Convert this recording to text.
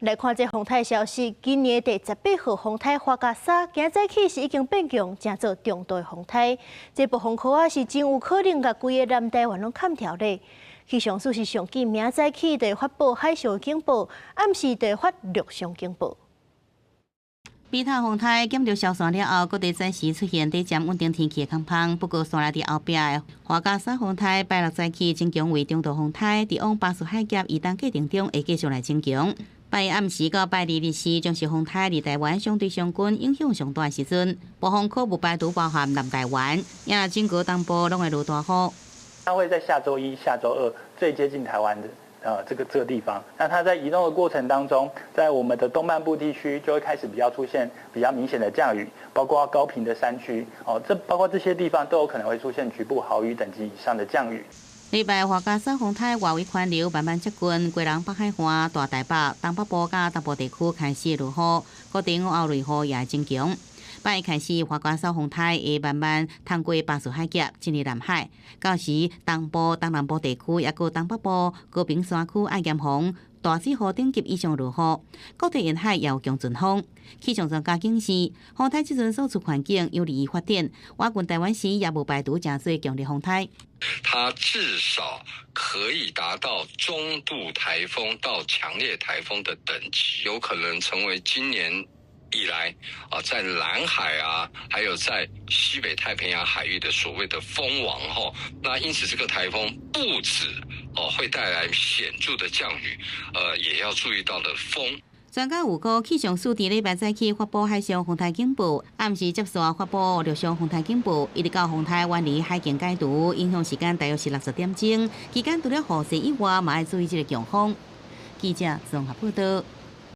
來看這風颱消息，今年第18號風颱樺加沙，今早起是已經變強，成做中度風颱。這暴風雨仔是真有可能共規个南台灣攏崁著咧。氣象署是上緊明早起就發布海上警報，暗時就發陸上警報。比塔風颱減著消散了後，各地暫時出現短暫穩定天氣的空芳。不過，紲來佇後壁的樺加沙風颱拜六早起增強為中度風颱，佇往巴士海峽移動過程中會繼續來增強。拜一暗時到拜二日時，將是風颱離台灣相對上近、影響上大的時陣。暴風區無排除包含南台灣，也整個東部攏會落大雨。它會在下週一、下週二最接近台灣的這個地方。那它在移動的過程當中，在我們的東半部地區就會開始比較出現比較明顯的降雨，包括高屏的山區哦，這包括這些地方都有可能會出現局部豪雨等級以上的降雨。禮拜樺加沙風颱外圍環流慢慢接近，基隆北海岸、大台北、東北部佮東部地區開始落雨，各地午後雷雨也會增強。拜一開始，樺加沙風颱會慢慢通過巴士海峽進入南海，到時東部、東南部地區，抑閣東北部高屏山區愛嚴防大水雨等級以上落雨，各地沿海也有強陣風。氣象專家警示，風颱這陣所處環境有利於發展，倚近台灣時也無排除成做強烈風颱。它至少可以達到中度颱風到強烈颱風的等級，有可能成為今年以來啊，在南海啊，還有在西北太平洋海域的所謂的風王哈。那因此這個颱風不止哦會帶來顯著的降雨，也要注意到的風。專家預估，氣象署佇禮拜早起發布海上風颱警報，暗時接續發布陸上風颱警報，一直到風颱遠離海境解除，影響時間大約是60點鐘。期間除了雨勢以外，嘛愛注意這个強風。記者綜合報道。